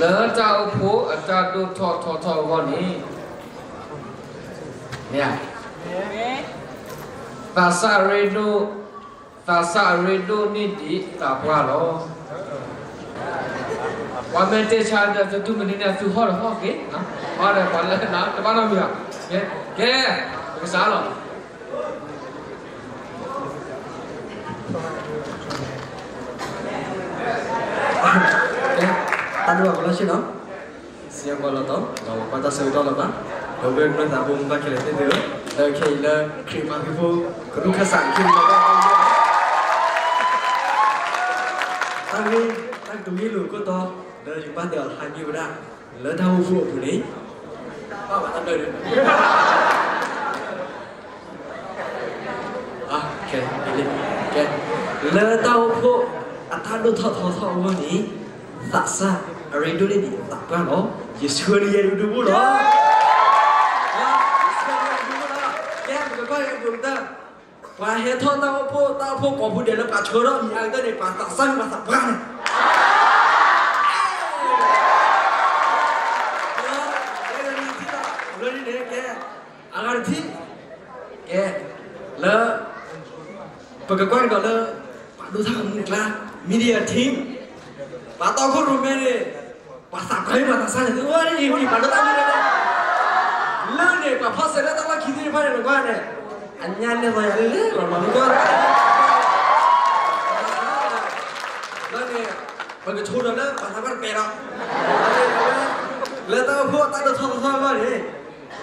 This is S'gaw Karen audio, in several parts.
လၢတၢ်အိၣ်ဖှိၣ်အတၢ်ဒိၣ်ထီၣ်ထီထီၣ်အဂီၢ်န့ၣ်, မ့ၢ်ဧါ, သးစၢ်အရ့ဒိၣ်, သးစၢ်အရ့ဒိၣ်န့ၢ်ဒံးသးပှၢ်လီၤ. ပှၤမ့ၢ်တဲဆါဒီး တဒူၣ်မနုၤန့ၣ် သုဟီၣ်ဒီးဟီၣ်က့ၤ, ဟီၣ်ဒီးပှၤလၢတဘၣ်နီတမံၤဘၣ်. ကဲ, ပကစးလီၤ. တၢ်ဒိၣ်ဘၣ်ကလီၢ်ဆ့ၣ်နီၤ, စံးဘျုးလီၤတီ, ဒီးပှၤတၢ်ဆၢကတီၢ်လီၤဘၣ်, ဒီပုၢ်ဝဲၢ်ကမျၢၢ်သးဘိမူဘၣ်ခဲလၢာ်သ့ၣ်သုဧၢ, လၢခဲအံၤလၢခရံာ်မၤဖံးဖိ ကရူၢ်ခၢၣ်စးခံလီၤဘၣ်, တၢ်ဂ့ၢ်, တၢ်ကတိၤဂ့ၢ်လိာ်ခိၣ်တီ လၢယကဘၣ်တဲအီၤဟါညါဝဲဒၣ် လၢတၢ်အိၣ်ဖှိၣ်အပူၤန့ၣ်, ဘၣ်ဘၣ်တၢ်ဘျၢဒုး, ကဲ, လၢတၢ်အိၣ်ဖှိၣ်အတၢ်ဒိၣ်ထီၣ်ထီထီၣ်အဂီၢ်န့ၣ်, သးစၢ်အရ့ဒိၣ်န့ၢ်ဒံးသးပှၢ်လီၤ. ယဆှၢန့ၢ်ယဲဒူဒူဘိလီၤ. ယဆှၢန့ၢ်ယဲဒူဒူဘိလီၤ. ကဲ, ပကကွၢ်က့ၤအပူၤကတၢၢ်, ပှၤဟဲထီၣ်တၢ်အိၣ်ဖှိၣ်တၢ်အိၣ်ဖှိၣ်ကိးဖုဒဲးလၢပှၤဆှၢထီၣ်မံၤအါကတၢၢ်န့ၣ် ပှၤသးစၢ်မ့ၢ်ပှၤသးပှၢ်န့ၣ် လၢန့ၣ်, ကဲ, အဂၤတထံၣ်, ကဲ, လၢ ပကကွၢ်ကဒီးလၢ ပှၤဒိၣ်ထီၣ်မုၢ်ကျါ media team, ပှၤတီခိၣ်ရိၣ်မဲန့ၣ် ပှၤသးပှၢ်မ့ၢ်ပှၤသးစၢ်န့ၣ် သုဝဲန့ၣ်အံၤ ပှၤဒိၣ်ထီၣ်မုၢ်ကျါန့ၣ်, လၢန့ၣ် ပှၤဖီၣ်စဲးလၢတၢ်လီၢ်ခံသ့ၣ်တဖၣ်န့ၣ် နကွၢ်န့ၣ်, အညါန့ၢ်သီယၤလၢလၢ ပှၤမၤမုၢ်ကျါ လၢန့ၣ် ပကဆိဒီးလၢပှၤသးပှၢ်တပဲာ်ဒီး, လၢတၢ်အိၣ်ဖှိၣ်အတၢ်ဒိၣ်ထီၣ်ထီထီၣ်အဂီၢ်န့ၣ်,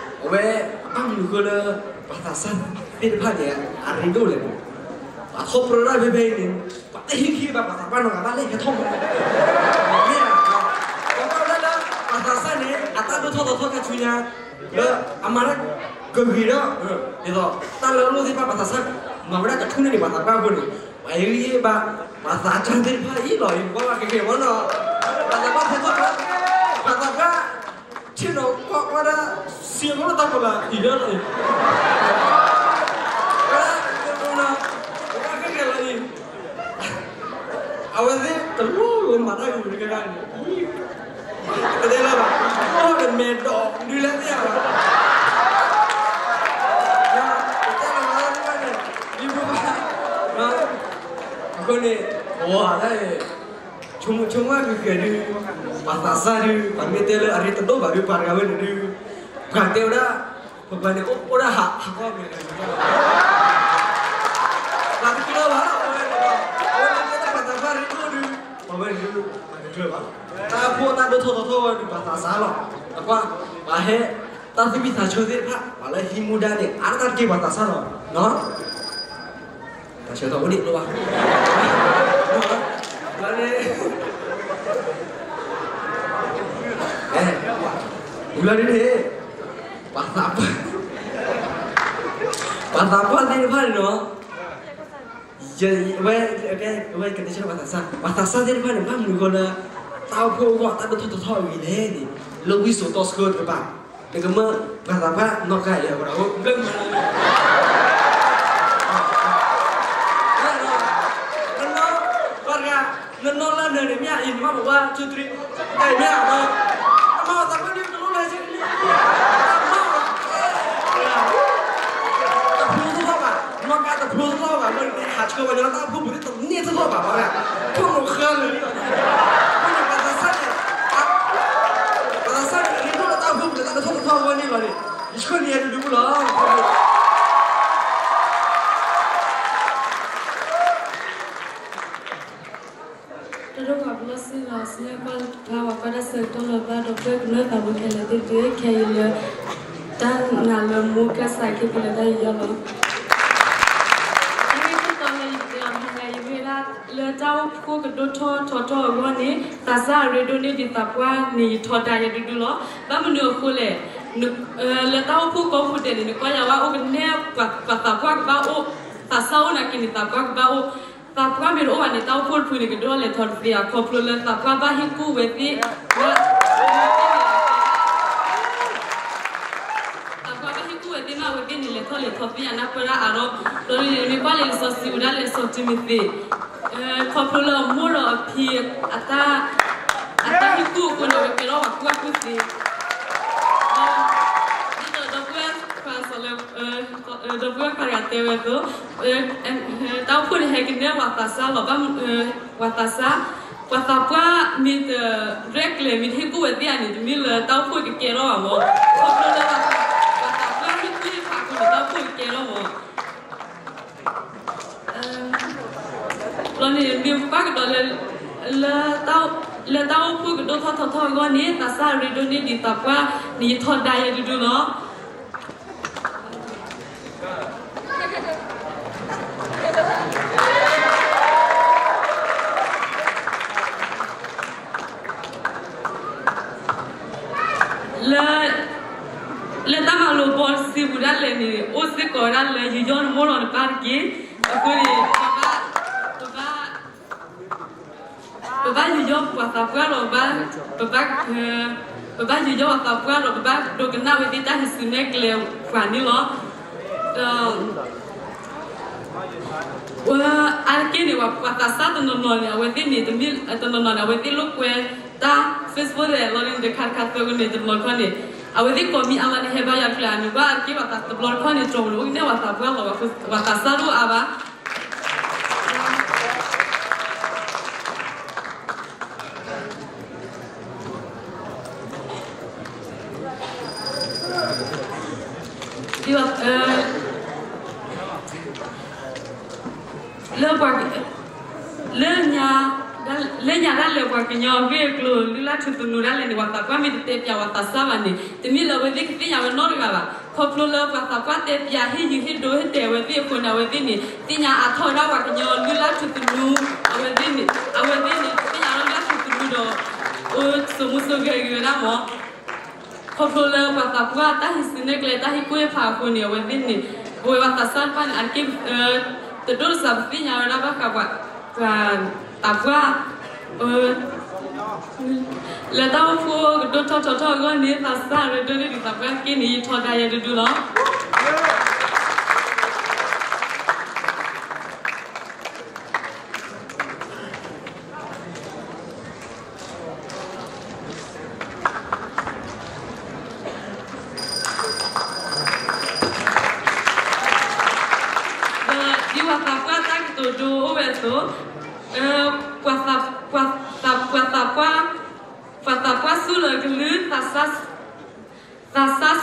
အဝဲအဘၣ်မနုၤဃိလၢ ပှၤသးစၢ်သ့ၣ်တဖၣ်န့ၣ် အရ့ဒိၣ်လဲၣ်န့ၣ်, ပှၤထီၣ်ပြၢဒၣ်ဖဲဖဲအံၤန့ၣ် ပှၤတဟံးခံဘၣ်ပှၤသးပှၢ်နီတဂၤဘၣ်လၢဟဲထီၣ်မး, မ့ၢ်ဧါ, ပှၤဘၣ်ဝဲဒၣ်လၢ ပှၤသးစၢ်န့ၣ် အတၢ်ဒိၣ်ထီၣ်ထီထီၣ်ခါဆူညါ လၢအမၤတၢ်ကဂ့ၤဒီး, ဒ်သိး တၢ်လၢအလိၣ်သ့ၣ်တဖၣ်ပှၤသးစၢ် မၤဝဲဒၣ်ကထူၣ်န့ၢ်ဒံးပှၤသးပှၢ်အဃိန့ၣ်, ပှၤအံၤဂံၢ်ဘါ ပှၤသးစၢ်သ့ၣ်တဖၣ်အံၤလီၤအံၤ ပှၤဘၣ်ကကဲဝဲနီၤ, ပှၤသးပှၢ်ဖဲထီၣ် ပှၤသးပှၢ် ထံၣ်နီၤကွၢ်ကွၢ်ဒၣ် စံးဘျုးလၢတၢ်ကီၤလၤအံၤလီၤအံၤ, ဝဲဒၣ်ကတိၤနီၤ, ပှၤဘၣ်ကကဲလီၤအံၤ အဝဲသ့ၣ်တလိၣ်လၢမၤတၢ်ဂ့ၤတဂၤန့ၣ်, တတဲလၢၤဘၣ်, အိၣ်ဒီးမဲာ်ဒိးဒုးလဲသ့ၣ်ညါဘၣ်, တတဲလၢၤဘၣ်သ့ၣ်ဘၣ်န့ၣ်, ဒ်ဖိဘၣ်, အဃိန့ၣ်, ဝၤတၢ်အံၤ, ဆိကမိၣ်ဆိကမးကဂ့ၤဒုး, ပှၤသးစၢ်ဒုး ပှၤမ့ၢ်တဲလၢအရ့တဒိၣ်ဘၣ်ဒုး ပှၤတဂၤဝဲန့ၣ်ဒုး, ပှၤတဲဝဲဒၣ်, ပပှၤန့ၣ်အိၣ်အိၣ်ဒၣ်ဟးဟးဂီၢ်မ့ၢ်ဂ့ၤ, ပှၤတကြၢးဘၣ်, အဝဲန့ၣ်ဒီး, အဝဲန့ၣ်တဲလၢပှၤသးပှၢ်ရ့ဒိၣ်ဒုး, ပှၤဝဲန့ၣ်ဒုး, ပှၤတကြၢးဘၣ်, တၢ်အိၣ်ဖှိၣ်တၢ်ဒိၣ်ထီၣ်ထီထီၣ်ဝဲဒုးပှၤသးစၢ်လီၤ, အကွၢ်, ပှၤဟဲ, တၢ်သူၣ်ဖှံသးညီသ့ၣ်တဖၣ် ပှၤလၢဟံးမူဒါန့ၣ် အါတက့ၢ်ပှၤသးစၢ်လီၤ, နီၤ တၢ်ဆၢထီၣ်အိၣ်ဒံးလိၣ်ဘၣ်, ဘျီန့ၣ်, ဘျီန့ၣ်, ပှၤသးပှၢ်, ပှၤသးပှၢ်သ့ၣ်တဖၣ်န့ၣ်နီၤ, ဝဲ, ဝဲကတဲဆၢပှၤသးစၢ်, ပှၤသးစၢ်သ့ၣ်တဖၣ်န့ၣ် ဘၣ်မနုၤဃိလၢ တၢ်အိၣ်ဖှိၣ်အဂီၢ်တၢ်ဒိၣ်ထီၣ်ထီထီၣ်အံၤလဲၣ်န့ၣ်, လၢဝံစိာ်တီဆှၢတကပၤ, နကမၢပှၤသးပှၢ်နီၢ်ကါအံၤအဝဲဒၣ်အိၣ်ဘျၢမး နနီၢ်, ပှၤတဂၤ, နနီၢ်လၢနၢၤန့ၣ်မ့ၢ်အံၤ နမ့ၢ်ပဝါ two three, တၢ်အံၤမ့ၢ်ဧါ, နမ့ၢ်သးပှၢ်ဒုးကလိလၢဆံ, တဖျိထီၣ်ဘၣ်, နီၢ်ကါတဖျိထီၣ်ဘၣ်, မ့ၢ်ဟးဆှၢပှၤကညီတၢ်အိၣ်ဖှိၣ်ပူၤန့ၣ် တန့ၢ်ထီၣ်ဘၣ်ဘၣ်, ခိၣ်နူာ်ဃၢလၢာ်, အဃိန့ၣ် ပှၤသးစၢ်န့ၣ်, ပှၤသးစၢ်န့ၣ် အရ့ဒိၣ်လၢတၢ်အိၣ်ဖှိၣ်ပူၤန့ၣ် တၢ်ဒိၣ်ထီၣ်ထီထီၣ်အဂီၢ်န့ၣ်လီၤန့ၣ်, ယဆှၢန့ၢ်ယဲဒူဒူပူၤလီၤ. တၢ်ဒိၣ်ဝဲပလီၢ်စ့ၢ်ကီး စံးဘျုးပှၤကွၢ်တၢ်ဆၢကတီၢ်လၢၤဘၣ် ဒီပုၢ်ဝဲၢ်ကမျၢၢ်သးဘိခဲလၢာ်သ့ၣ်တဖၣ် ခဲအံၤလၢ တၢ်နာ်လၢမူကဲစးက့ၤပလၢတၢ်ယူးယီၣ်လီၤ. တၢ်ဂ့ၢ်ခိၣ်တီလၢယတဲအီၤတဟါညါအံၤမ့ၢ်ဝဲဒၣ် လၢတၢ်အိၣ်ဖှိၣ်ကဒိၣ်ထီၣ်ထီထီၣ်အဂီၢ်န့ၣ် သးစၢ်အရ့ဒိၣ်န့ၢ်ဒံးသးပှၢ်န့ၣ် ယထီဒါယဲဒူဒူလီၤ. ဘၣ်မနုၤအဃိလဲၣ်, လၢတၢ်အိၣ်ဖှိၣ်ကိးဖုဒဲးန့ၣ် နကွၢ်ယၤဝဲအိၣ်ကနဲၣ် ပှၤသးပှၢ်ကဘၣ်အိၣ်, သးစၢ်အိၣ်နာ်က့န့ၣ် သးပှၢ်ကဘၣ်အိၣ်, သးပှၢ်မ့ၢ်တအိၣ်ဘၣ်န့ၣ် တၢ်အိၣ်ဖှိၣ်တဖုန့ၣ် ကဒိၣ်ထီၣ်လဲၤထီၣ်တသ့ဧါ, ခီဖျိလၢသးပှၢ်ဘၣ်ဟ့ၣ်ကူၣ်ဝဲသ့ၣ်, သးပှၢ်ဘၣ်ဟ့ၣ်ကူၣ်ဝဲသ့ၣ်မး အဝဲသ့ၣ်န့ၣ် လဲၤထီၣ်လဲၤထီၣ်သ့ၣ်ညါနၢ်ပၢၢ်ဒၣ်အါထီၣ်, ဒီးန့ၣ်မ့ၢ်ကွၢ်လၢလံာ်စီဆှံဝဲဒၣ်လၢစီၤတံၤမသ့း, ခီဖျိလၢအမိၢ်ဒီးအဖံအတၢ်, အတၢ်ဟ့ၣ် အဃိန့ၣ် အဝဲကဲထီၣ်ပှၤကူၣ်ဘၣ်ကူၣ်သ့ ဒ်သိးဒီပုၢ်ဝဲၢ်ခွါစီၤလၢ ဒီပုၢ်ဝဲၢ်ခွါတဂၤတဲဝဲအသိး, တၢ်အိၣ်ဖှိၣ်န့ၣ် ဟဲကနၢပှၤသးစၢ်လီၤ, ဘၣ်မနုၤ ပှၤသးစၢ်, ပှၤသးပှၢ်မ့ၢ်တရဲၣ်ကျဲၤ မ့ၢ်တဟ့ၣ်ကူၣ်ဝဲသ့ၣ်ဧါန့ၣ် တမ့ၢ်လၢတၢ်အိၣ်ဖှိၣ်ကကဲထီၣ်ဘၣ်မး, ခီဖျိလၢ ပှၤသးပှၢ်ဟ့ၣ်ကူၣ်ဟ့ၣ်ဖးအဃိန့ၣ် တၢ်အိၣ်ဖှိၣ်ကကဲထီၣ်မး. လီၤန့ၣ် မ့ၢ်ပၢ်ကဒီးလၢ လၢတၢ်အိၣ်ဖှိၣ်ကဒိၣ်ထီၣ်ထီထီၣ်အဂီၢ်န့ၣ် သးစၢ်ရ့ဒိၣ်န့ၢ်ဒံးသးပှၢ်န့ၣ် ယထီဒါယဲဒူဒူလီၤ. လၢ လၢတၢ်မၤလိာ်ဘီတဆံပူၤဒၣ်လဲာ်န့ၣ် အိၣ်စ့ၢ်ကီးဝဲဒၣ်လၢယူးယီၣ်နမိၢ်လီၤနပၢ်တက့ၢ်. အဃိန့ၣ် ပဘၣ် ပဘၣ် ပဘၣ်ယူးယီၣ်ပှၤသးပှၢ်လီၤ, ပဘၣ် ပဘၣ်ယူးယီၣ်ပှၤသးပှၢ်လီၤ, ပဘၣ်ဒိကနၣ်ဝဲသ့ၣ်တၢ်ဟံးစုနဲၣ်ကျဲပှၤန့ၣ်လီၤ. ဒီး အါတက့ၢ်န့ၣ် ပှၤသးစၢ်တနီၤနီၤန့ၣ် အဝဲသ့ၣ်န့ၣ် တမ့ၢ်တနီၤနီၤန့ၣ် အဝဲသ့ၣ်လိာ်ကွဲတၢ် Facebook လီၤန့ၣ် တခါတခါသၢဂၤန့ၣ် တဘျီတခီန့ၣ် အဝဲသ့ၣ်ကိးမံၤအါလီၤန့ၣ် ဟဲဘါယွၤတချုး အန့ၣ်ဘၣ်အါတက့ၢ် ပှၤသးတဘျီတခီန့ၣ် တြီၤန့ၣ် အိၣ်ကနဲၣ်ပှၤသးပှၢ်လီၤ, ပှၤသးစၢ်တအိၣ်အါဘၣ်. လၢပှၤ လၢညါ လၢညါဒၣ်လဲာ် ပှၤကညီအဂ့ၢ်အကျိၤ လုၢ်လၢ်ထူသနူဒၣ်လဲာ်န့ၣ် ပှၤသးပှၢ်မ့ၢ်တတဲပၠးပှၤသးစၢ်ဘၣ်န့ၣ် တမ့ၢ်လၢအဝဲသ့ၣ်ကသ့ၣ်ညါဝဲနီတဂၤဘၣ်. ခီဖျိလၢပှၤသးပှၢ်တဲပၠး ဟ့ၣ်ယုာ်ဟ့ၣ်ဒိဟ့ၣ်တဲာ်အဝဲသ့ၣ်အဃိန့ၣ် အဝဲသ့ၣ်န့ၣ် သ့ၣ်ညါအါထီၣ်ဝဲဒၣ်ပှၤကညီလုၢ်လၢ်ထူသနူ, အဝဲသ့ၣ်န့ၣ် အဝဲသ့ၣ်န့ၣ် သ့ၣ်ညါလၢလုၢ်လၢ်ထူသနူဒီး အိၣ်ဆိးမုၢ်ဆိးဂဲၤဂ့ၤဝဲဒၣ်မး. ခီဖျိလၢပှၤသးပှၢ်တၢ်ဟံးစုနဲၣ်ကျဲ တၢ်ဟ့ၣ်ကူၣ်ဟ့ၣ်ဖးအဃိန့ၣ် အဝဲသ့ၣ်န့ၣ် ပဝဲပှၤသးစၢ်တဖၣ်န့ၣ် အါတက့ၢ် တဒိၣ်တစးပသ့ၣ်ညါဝဲဒၣ်ဘၣ်ဃးပှၤ ပှၤသးပှၢ် လၢတၢ်အိၣ်ဖှိၣ်ကဒိၣ်ထီၣ်ထီထီၣ်အဂီၢ်န့ၣ် သးစၢ်ရ့ဒိၣ်န့ၢ်ဒံးသးပှၢ်တက့ၢ်န့ၣ် ယထီဒါယဲဒူဒူလီၤ. ဒီးဒ်ပှၤသးပှၢ်တၢ်ကတိၤဒိအိၣ်ဝဲအသိး, ပှၤသး ပှၤသး ပှၤသးပှၢ် ပှၤသးပှၢ်ဆူၣ်လၢကလုၢ် သးစၢ်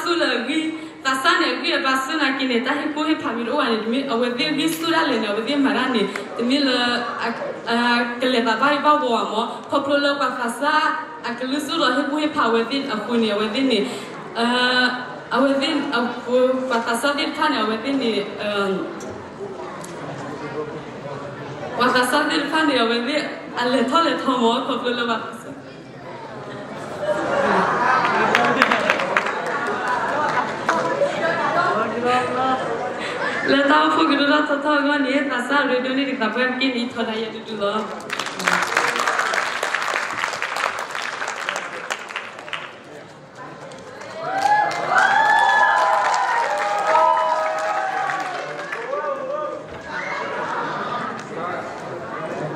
ဆူၣ်လၢအဂံၢ်, သးစၢ်န့ၣ် အဂံၢ်အဘါဆူၣ်နာ်က့န့ၣ် တၢ်ဟ့ၣ်ကူၣ်ဟ့ၣ်ဖးမ့ၢ်တအိၣ်ဘၣ်န့ၣ် တမ့ၢ်အဝဲသ့ၣ်အဂံၢ်ဆူၣ်ဒၣ်လဲာ်န့ၣ် အဝဲသ့ၣ်မၤတၢ်န့ၣ် တမ့ၢ်လၢ ကလဲၤသးဘၣ်ယိၣ်ဘၣ်ဘှီဘၣ်မး, ခီဖျိလၢပှၤသးစၢ်အကလုၢ်ဆူၣ်ဒီးဟ့ၣ်ကူၣ်ဟ့ၣ်ဖးအဝဲသ့ၣ်အဃိန့ၣ် အဝဲသ့ၣ်န့ၣ် အဝဲသ့ၣ် ပှၤသးစၢ်သ့ၣ်တဖၣ်န့ၣ် အဝဲသ့ၣ်န့ၣ် ပှၤသးစၢ်သ့ၣ်တဖၣ်န့ၣ် အဝဲသ့ၣ်အလဲၤထီၣ်လဲၤထီမး ခီဖျိလၢပှၤသးစၢ် လၢတၢ်အိၣ်ဖှိၣ်ကဒိၣ်ထီၣ်ထီထီၣ်အဂီၢ်န့ၣ် သးစၢ်ရ့ဒိၣ်န့ၢ်ဒံးသးပှၢ်တက့ၢ်န့ၣ် ထီဒါယဲဒူဒူလီၤ. တ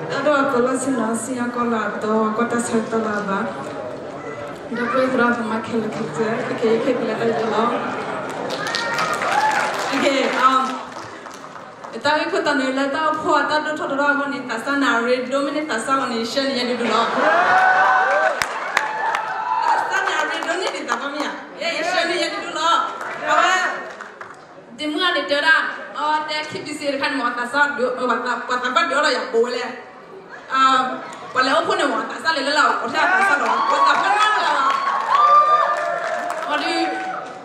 ၢ်ဒိၣ်အသိးလီၤဆ့ၣ်နီၤ စံၣ်ညီၣ်ကွီၢ်လၢအတီ ကွၢ်တၢ်ဆၢကတီၢ်လၢအဘၣ်, ဒီပုၢ်ဝဲၢ်သရၣ်သမါခဲလၢာ်ခဲဆ့ ခဲအံၤခဲကလဲၤတၢ်ယိလီၤ. တၢ်ဂ့ၢ်ခိၣ်တီန့ၣ် လၢတၢ်အိၣ်ဖှိၣ်အတၢ်ဒိၣ်ထီၣ်ထီထီၣ်အဂီၢ်န့ၣ် သးစၢ်န့ၣ်အရ့ဒိၣ်မ့ၢ်န့ၢ်သးစၢ်လီၤန့ၣ် ယဆှၢန့ၢ်ယဲဒူဒူလီၤ. သးစၢ်န့ၣ်အရ့ဒိၣ်န့ၢ်ဒံးသးပှၢ်မ့ၢ်ဧါ, ယဲယဆှၢန့ၢ်ယဲဒူဒူလီၤ. အဝဲ ဒ့မုၣ်အန့ၣ်တဲဝဲဒၣ်, အတဲခံဘံစ့တခါန့ၣ်မ့ၢ် သးစၢ် ပှၤသးပှၢ်ဒုးအီၣ်ဒီးယၤပိာ်ဝဲလဲၣ်. ပှၤလဲၤအိၣ်ဖှိၣ်န့ၣ်မ့ၢ် သးစၢ်လဲၤလၢလၢ ကိးထဲအသးစၢ်ဒီး ပှၤသးပှၢ်နီတဂၤဘၣ်. အီၤဒုး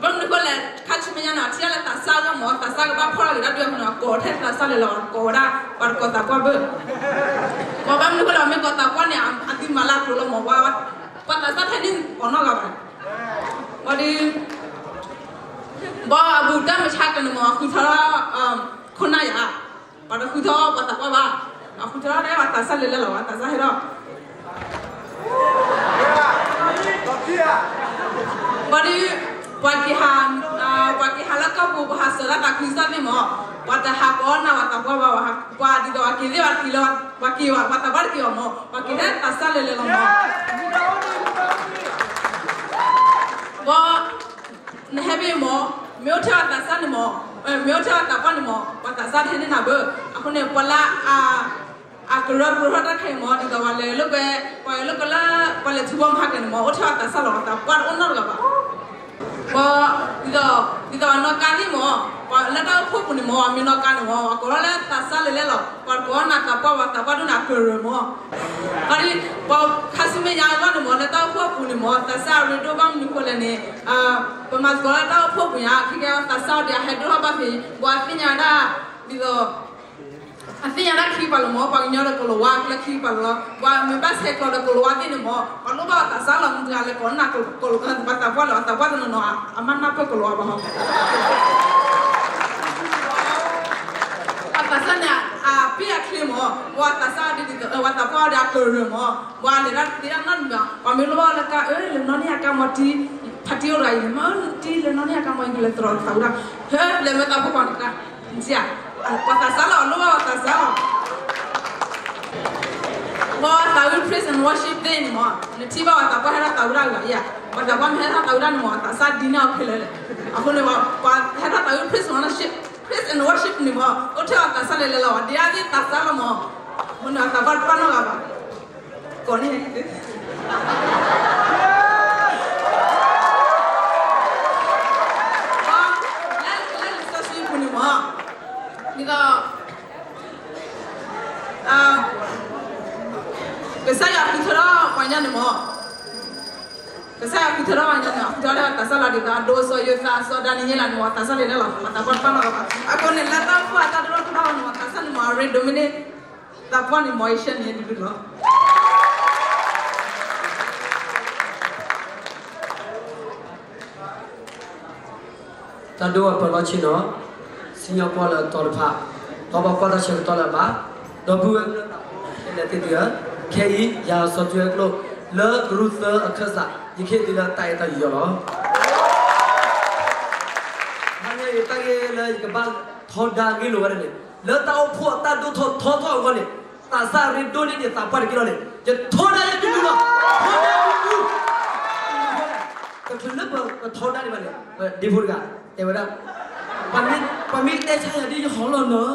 ဘၣ်မနုၤဃိလဲၣ် ခါဆူမဲာ်ညါန့ၣ် ထံၣ်လၢသးစၢ်လၢမ့ၢ် သးစၢ်ကဘၣ်ဖီၣ်လီၤက့ၤတၢ်ဒုးအဃိန့ၣ် ကိးထဲသးစၢ်လဲၤလီၤ ကိးဝဲဒၣ် ပှၤတကိးသးပှၢ်ဘၣ်. မ့ၢ်ဘၣ်မနုၤဃိလဲၣ် မ့ၢ်ကိးသးပှၢ်န့ၣ် အသုမၤလၢကျိၤလီၤမ့ၢ် ပှၤသးစၢ်ထဲန့ၣ်အီၤနီတဂၤဘၣ်. အီၤဒုး ဘၣ်အဘူးတၢ်မုၢ်ဆါတနံၤမ့ၢ် ဃုထီၣ် ခိၣ်နၢ်ယၤ, ပှၤတဃုထီၣ်ပှၤသးပှၢ်ဘၣ်, အဃုထီၣ်ဒၣ်ပှၤသးစၢ်လဲၤလၢလီၤ ပှၤသးစၢ်ဟဲထီၣ်. ဘၣ်ဒီး ပှၤက့ၤဟး ပှၤက့ၤဟးလၢကီၢ်ပူၤ ပှၤဟးစၢၤလၢသးခုကစီၣ်သ့ၣ်မး, ပှၤတဟးကိးနၤပှၤသးပှၢ်ဘၣ်, ပှၤဒ်သိးပှၤက့ၤသ့ၣ်ဘၣ်တက့ၤလၢ ပှၤက့ၤဘၣ် ပှၤသးပှၢ်တက့ၤဘၣ်မး, ပှၤက့ၤလၢသးစၢ်လဲၤလဲၤလီၤမး. ဘီ နဟဲဘ့ၣ်မး, မ့ၢ်အိၣ်ထဲပှၤသးစၢ်န့ၣ်မး, မ့ၢ်အိၣ်ထဲပှၤသးပှၢ်န့ၣ်မး ပှၤသးစၢ်တဟဲန့ၢ်နၤဘၣ်. အဃိန့ၣ် ပှၤလၢ အကရၢကရိထီၣ်တၢ်ခဲအံၤမး ဒ်သိးပှၤလဲၤလိာ်ကွဲ, ပှၤလဲၤလိာ်ကွဲလၢ ပှၤလဲၤထူဘီမၤကဲန့ၣ်မး အိၣ်ထဲပှၤသးစၢ်လီၤ, ပှၤသးပှၢ်တအိၣ်နီတဂၤဘၣ်. ဘီ ဒ်သိး ဒ်သိးပှၤနီၣ်ကါသ့ၣ်မး, ပှၤလၢတၢ်အိၣ်ဖှိၣ်ပူၤန့ၣ်မး ပှၤမ့ၢ်နီၣ်ကါန့ၣ်မး ပှၤကိးထီၣ်လၢသးစၢ်လဲၤလဲၤလီၤ, ပှၤကိးနၤသးပှၢ် ပှၤသးပှၢ်ဒိၣ်န့ၣ်အကရၢမး. ဘီဒ် ပှၤခါဆူမဲာ်ညါအဂီၢ်န့ၣ်မး လၢတၢ်အိၣ်ဖှိၣ်အပူၤန့ၣ်မး သးစၢ်အရ့ဒိၣ်ဘၣ်မနုၤဃိလဲၣ်န့ၣ်, ပမၤသကိးလၢတၢ်အိၣ်ဖှိၣ်ပူၤညါ ခဲကဲသးစၢ်အီၤဒ်အဟဲဒိၣ်ထီၣ်ဘၣ်ဖဲ ပှၤသ့ၣ်ညါဒၣ် ဒ်သိး အသ့ၣ်ညါဒၣ်ခံကပၤလၢမး ပှၤကညီဒီးကိၤလၤဝါကျဲခံကပၤလၢ ပှၤမ့ၢ်ဘၣ်ဆဲးကျိးဒီးကိၤလၤဝါသ့ၣ်န့ၣ်မး ပှၤလိၣ်ဘၣ်ပှၤသးစၢ်လီၤ မုၢ်တဂၤလဲၤကိးနၤ ပှၤသးပှၢ်လီၤ အသးပှၢ်တနီၤနီၤ အမၤနၢ်ပၢၢ်ကိၤလၤဝါဘၣ်ဟီ ပှၤသးစၢ်န့ၣ် အပ့ၢ်အချ့မး ပှၤသးစၢ်ဒ် ပှၤသးပှၢ်အီၤဒီးအကရၢမး ပှၤလဲၤဒၣ်သ့ဒၣ်နီတမံၤဘၣ် ပှၤမ့ၢ်လိၣ်ဘၣ်လၢကါ အၢ လဲၤနီၣ်န့ၢ်အကါမးတံ ဖါတံၢ်အိၣ်တဂၤအံၤ မ့ၢ်တံၢ်လဲၤနီၣ်န့ၢ်အကါမး ယကလဲၤသရိာ်သးဝံၣ်ဒၣ် ဟဲလဲၤမ့ၢ်သးဖိခွါန့ၣ်တၢ် ပှၤသးစၢ်လီၤ အလိၣ်ဘၣ်ပှၤသးစၢ်လီၤ ပှၤသးဝံၣ် praise and worship သ့ၣ်န့ၣ်မး နထံၣ်ဘၣ်ပှၤသးပှၢ်ဟဲထီၣ်သးဝံၣ်ဒၣ်ဂၤဧါ ပှၤသးပှၢ်မ့ၢ်ဟဲထီၣ်သးဝံၣ်ဒၣ်န့ၣ်မး သးစၢ်ဒ်န့ၣ်အီၤခဲလၢာ်လဲၣ် အဃိန့ၣ် ပှၤဟဲထီၣ်သးဝံၣ် praise and worship praise and worship န့ၣ်မး အိၣ်ထဲအီၤသးစၢ်လဲၤလဲၤလီၤ ဒ်အါသ့ၣ်သးစၢ်လီၤမး မ့ၢ်န့ၣ်အသးပှၢ်တပၣ်နီတဂၤဘၣ် ကိးန့ၣ် လၢလံာ်စီဆှံပူၤန့ၣ်မး ဒ်သိး ကစၢ်ယွၤဃုထၢထီၣ်ပှၤကညီန့ၣ်မး ကစၢ်ယွၤဃုထၢထီၣ်ပှၤကညီန့ၣ် ဃုထၢထီၣ်လၢသးစၢ်လီၤဒ်သိး အဒိ စီၤယိၤသး စီၤဒၤနံးယ့လးန့ၣ်မး သးစၢ်လဲၤလဲၤလီၤ ပှၤသးပှၢ်တပၣ်နီတဂၤဘၣ် အဃိန့ၣ် လၢတၢ်အိၣ်ဖှိၣ်အတၢ်ဒိၣ်ထီၣ်ထီထီၣ်န့ၣ်မး သးစၢ်န့ၣ်မး အရ့ဒိၣ်မ့ၢ်န့ၣ် သးပှၢ်န့ၣ်မး ယဆဲန့ၣ်ဒုဒုလီၤ တၢ်ဒိၣ်အပၢၤလီၢ်ဆ့ၣ်နီၤ, စံၣ်ညီၣ်ကွီၢ်လၢအတီတဖၣ်, ဒီးပှၤကွၢ်တၢ်ဆၢကတီၢ်လၢအဘၣ်, ဒီပုၢ်ဝဲၢ်လၢတၢ်ဖိခဲလၢာ်သ့ၣ်သုဧၢ, ခဲအံၤ ယၤစီၤထွဲကျိာ် လၢကရူၢ်သၢအခၢၣ်စး ယကဟ့ၣ်သုလၢတၢ်အဲၣ်တၢ်ယုၢ်ယီၤလီၤ. တဟါညါအံၤတၢ်ဂ့ၢ်လၢယကဘၣ်ထီဒါဂ့ၢ်လိာ်ဝဲဒၣ်န့ၣ်, လၢတၢ်အိၣ်ဖှိၣ်အတၢ်ဒိၣ်ထီၣ်ထီထီၣ်အဂီၢ်န့ၣ်, သးစၢ်ရ့ဒိၣ်န့ၢ်ဒံးသးပှၢ်တက့ၢ်လီၤန့ၣ်, ယထီဒါယဲၢ်ဒူဒူလီၤ. ထီဒါဒူဒူ, တချုးလၢပကထီဒါဒံးဘၣ်န့ၣ်, ဒ့ဖိတဂၤ တဲဝဲဒၣ်, ပှၤမ့ၢ်တဲဆါယၤဒ်ယဟီၣ်လီၤနီၤ, ယ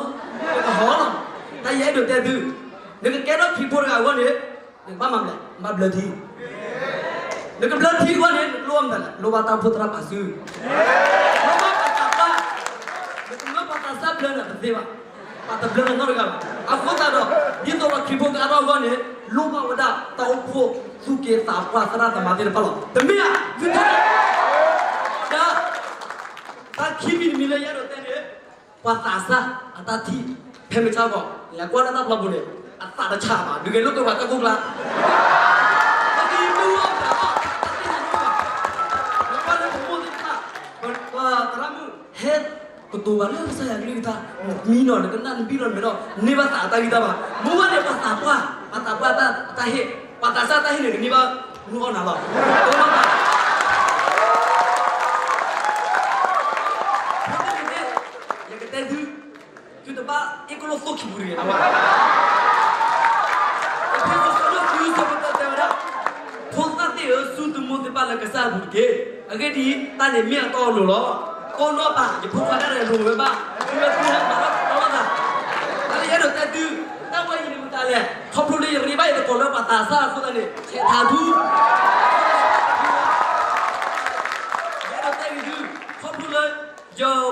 ကဟီၣ်လီၤ, တၢ်ယအဲၣ်ဒိးတဲသု, နကကဲထီၣ်ခရံာ်ဖိတဂၤအဂီၢ်န့ၣ်, နကဘၣ်မၤမနုၤလဲၣ်, နဘၣ်ဘျၢထံ, နကဘျၢထံအဂီၢ်န့ၣ် နကလိၣ်ဘၣ်မနုၤလဲၣ်, လိၣ်ဘၣ်တၢ်အိၣ်ဖှိၣ်သရၣ်ပာ်စု, လိၣ်ဘၣ်ပှၤသးပှၢ်, နကမၢပှၤသးစၢ်ဘျၢနၤတသ့ဘၣ်, ပှၤတဘျၢနၤနီတဂၤဘၣ်. အဃိသတးဒီး ဒ်သိးပှၤခရံာ်ဖိကအါထီၣ်အဂီၢ်န့ၣ်, လိၣ်ဘၣ်ဝဲဒၣ်တၢ်အိၣ်ဖှိၣ်သူၣ်က့သးပှၢ်သရၣ်သမါသ့ၣ်တဖၣ်လီၤ. တမ့ၢ်ဧါ, သုထီဒါ, တၢ်ခံမံၤတမံၤလၢယအဲၣ်ဒိးတဲန့ၣ်, ပှၤသးစၢ်အတၢ်ထံၣ်, ဖဲမ့ၢ်ဆါကီး လဲၤကွၢ်လၢတၢ်ပျီပူၤန့ၣ်, အသးတဆးဘၣ်, ဒုးဂဲၤလိာ်ကွဲပှၤတၢ်ကိၢ်ကျါ, ပက့ၤမုၢ်အီၣ်ပှၤအီၣ်, တၢ်သ့ၣ်ညါတအိၣ်ဘၣ်, နကွၢ်လၢပမိၢ်သ့ၣ်တဖၣ်, ပသရၣ်မုၣ် ဟဲကတိၤဘၣ်လၢကစၢ်ယွၤကလုၢ်ကထါ, မံနီၤ နကနၣ်နဘံၣ်နီၤနမဲာ်နီၤ, န့ၢ်ဘၣ်သးအတၢ်ဂံၢ်တၢ်ဘါ, မ့ၢ်ဝဲန့ၣ်ပှၤသးပှၢ်, ပှၤသးပှၢ်အတၢ်ဟ့ၣ်, ပှၤသးစၢ်တၢ်ဟ့ၣ်န့ၣ် ကန့ၢ်ဘၣ်မုၢ်အီၣ်နၤလီၤ. အဃိန့ၣ် ယကတဲသု, သုတဘၣ်အ့ၣ်ကလိၣ်သိၣ်ခံပူၤတဂ့ၤ, အဝဲ အဖဲစီၤစီၤဒိၣ်သုဆၢကတီၢ်တဲဝဲဒၣ်, ဖိသၣ်သ့ၣ်ဧၢ, စူၢ်သမူသ့ၣ်တဖၣ်လၢကစၢ်အပူၤတက့ၢ်. အဂ့ၢ်ဒ်အံၤ, တၢ်န့ၣ်မ့ၢ်အတီအလိၤလီၤ. ကိးနီၢ်ပၢ် ယဖိခွါတၢ်ရဲၣ်လိာ်ဝဲဘၣ်, သုဝဲသုဟဲမၤထီၣ်သီလီၤသး, တၢ်လၢယအဲၣ်ဒိးတဲသု, တၢ်ဝဲအံၤန့ၣ်မတၤလဲၣ်, ခီဖျိလၢယရ့ဘၣ်ယသကိးလၢပှၤသးစၢ်အဃိသတးန့ၣ် ဆဲးထးထူ ယအဲၣ်ဒိးတဲဂ့ၤသု, ခီဖျိလၢ ယ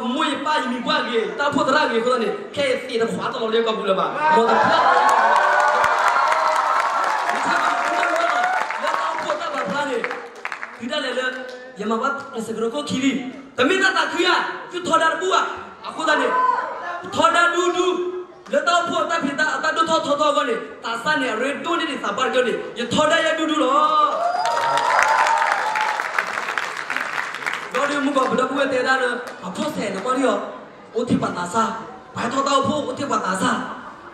မိၢ်ယပၢ်ယမံၤပှၢ်ဂ့ၤ တၢ်အိၣ်ဖှိၣ်သရၣ်ဂ့ၤအဃိသတးန့ၣ် ခဲအံၤသ့ၣ်တခွးတလီၤလၢကီၢ်ပူၤလၢၤဘၣ်, မ်တဖျါ မ့ၢ်ဆါဘၣ် လၢတၢ်အိၣ်ဖှိၣ်တၢ်ပာ်ဖျါန့ၣ်, သုဒၣ်လဲာ်လၢ ယမၤဘၣ်တစဲးကရၢခိၣ်ခံလံ, တမ့ၢ်တၢ်သးခုဧါ, သုထီဒါတဘူၣ်ဘၣ်, အဃိသတးန့ၣ် ထီဒါဒူဒူ, လၢတၢ်အိၣ်ဖှိၣ်တၢ်ဖံးတၢ်အတၢ်ဒိၣ်ထီၣ်ထီထီၣ်အဂီၢ်န့ၣ် သးစၢ်န့ၣ် အရ့ဒိၣ်န့ၢ်ဒံးသးပှၢ်တက့ၢ်န့ၣ် ယထီဒါယဲၢ်ဒူဒူလီၤ. ဒီးဒုးမူကီၢ်ပဒီပုၢ်ဝဲၢ်တဲဒၣ်လၢ ပှၤဖှီၣ်စဲးနကွၢ်ဒံးအီၤ, အိၣ်ထဲပှၤသးစၢ်, ပှၤထီၣ်တၢ်အိၣ်ဖှိၣ်အိၣ်ထဲပှၤသးစၢ်, တၢ်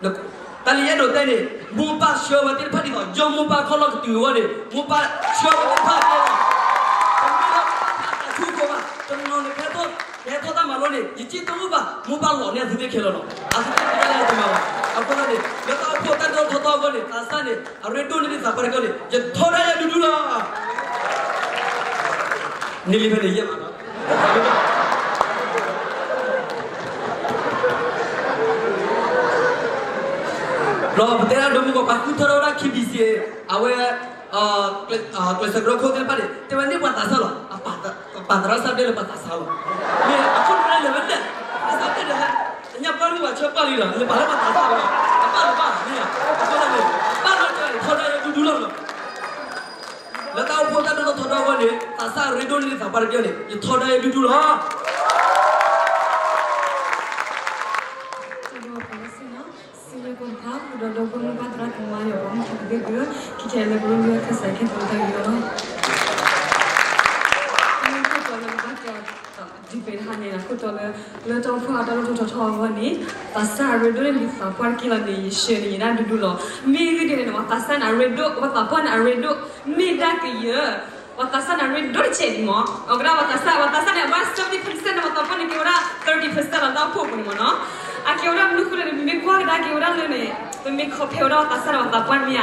လၢယအဲၣ်ဒိးတဲန့ၣ် မိၢ်ပၢ်ဆှၢဝဲသ့ၣ်တဖၣ်ဒ်သိး ယီၢ်မိၢ်ပၢ်ခီၣ်လီၢ်ကတုၤအဂီၢ်န့ၣ် မိၢ်ပၢ်ဆှၢဝဲသ့ၣ်တဖၣ်တဲလီၤ, တမ့ၢ်လၢပှၤသးဆူၣ်ကိးဘၣ်, တနီၤန့ၣ်ကဲသိး န့ၣ် ယစ့တအိၣ်ဘၣ်, မိၢ်ပၢ်လီၤန့ၢ်အသုသ့ၣ်ခဲလၢာ်လီၤ. အသုသ့ၣ်တဖၣ်လၢယတမၤဘၣ်. အဃိသတးန့ၣ် လၢတၢ်အိၣ်ဖှိၣ်တၢ်ဒိၣ်ထီၣ်ထီထီၣ်အဂီၢ်န့ၣ် သးစၢ်န့ၣ် အရ့ဒိၣ်န့ၢ်ဒံးသးပှၢ်တက့ၢ်န့ၣ် ယထီဒါယဒူဒူလီၤ. န့ၢ်လံဖဲန့ၣ်ယဲၢ်မးလီၤ. ဒီးပတဲဒၣ်ဒိမုၢ်ကီး ပှၤဃုထၢထီၣ်ဝဲဒၣ် KBC အဝဲ ကျဲးစၢးကရၢခိၣ်သ့ၣ်တဖၣ်န့ၣ် တဲဝဲန့ၢ်ပှၤသးစၢ်လီၤ. ပာ်သရၣ်စၢ်ဒဲလၢပှၤသးစၢ်လီၤ. မ့ၢ်အခိၣ်နူာ်လၢလဲၤဝဲဒၣ် သးစၢ်ဒဲဒီး ညါပှၢ်လံ ပှၤဆၢပှၢ်လံဒီး လဲၤပာ်လၢပှၤသးစၢ်လီၤ. အပၢ်လၢပၢ်မ့ၢ်ဧါ. အဃိသတးန့ၣ် ပၢ်လၢကထီဒါယဒူဒူလီၤလီၤ. လၢတၢ်အိၣ်ဖှိၣ်တၢ်ဒိၣ်ထီၣ်ထီထီၣ်အဂီၢ်န့ၣ် သးစၢ်အရ့ဒိၣ်န့ၢ်သးပှၢ်တက့ၢ်န့ၣ် ယထီဒါယဒူဒူလီၤ. စံးဘျုးကီးတဖၣ် ဃုာ်ဒီးဒီပုၢ်ဝဲၢ်ပၢ်သရၣ်သမါ ယွၤဘၣ်မုၢ်ထီၣ်ကသ့ၣ်သု ခဲခဲလၢာ် ကရူၢ်ကရၢသဲစဲခဲကိးတၢ်ဂ့ၤလီၤ. ခိၣ်တီလၢကဘၣ်က ဒံးပ့ၤတဟါန့ၣ် ခိၣ်တီလၢ လၢတၢ်အိၣ်ဖှိၣ်အတၢ်ဒိၣ်ထီၣ်ထီထီၣ်အဂီၢ်န့ၣ် သးစၢ်အရ့ဒိၣ်န့ၢ်ဒံးသးပှၢ်တက့ၢ်လီၤန့ၣ် ယဆှၢန့ၢ်ယဲဒၣ်ဒူဒူလီၤ. မ့ၢ်ဂ့ၢ်ဒ်န့ၣ် ပှၤသးစၢ်န့ၣ်အရ့ဒိၣ် ပှၤသးပှၢ်န့ၣ်အရ့ဒိၣ် မ့ၢ်ဒၣ်ကယၢၤ ပှၤသးစၢ်န့ၣ်အရ့ဒိၣ်တစဲးဒံးမး. အဝဲဒၣ်ပှၤသးစၢ် ပှၤသးစၢ်န့ၣ် အဝဲဒၣ် seventy percent န့ၣ် ပှၤသးပှၢ်န့ၣ်က့ၤဝဲဒၣ် thirty percent လီၤ တၢ်အိၣ်ဖှိၣ်အပူၤန့ၣ်မးနီၤ. အကဲဝဲဒၣ်မနုၤဃိလဲၣ်န့ၣ် ပမ့ၢ်ကွၢ်ကဒါက့ၤဝဲဒၣ်လၢန့ၣ် ပမ့ၢ် compare ဝဲဒၣ်ပှၤသးစၢ်န့ၣ် ပှၤသးပှၢ်န့ၣ်မ့ၢ်ဧါ.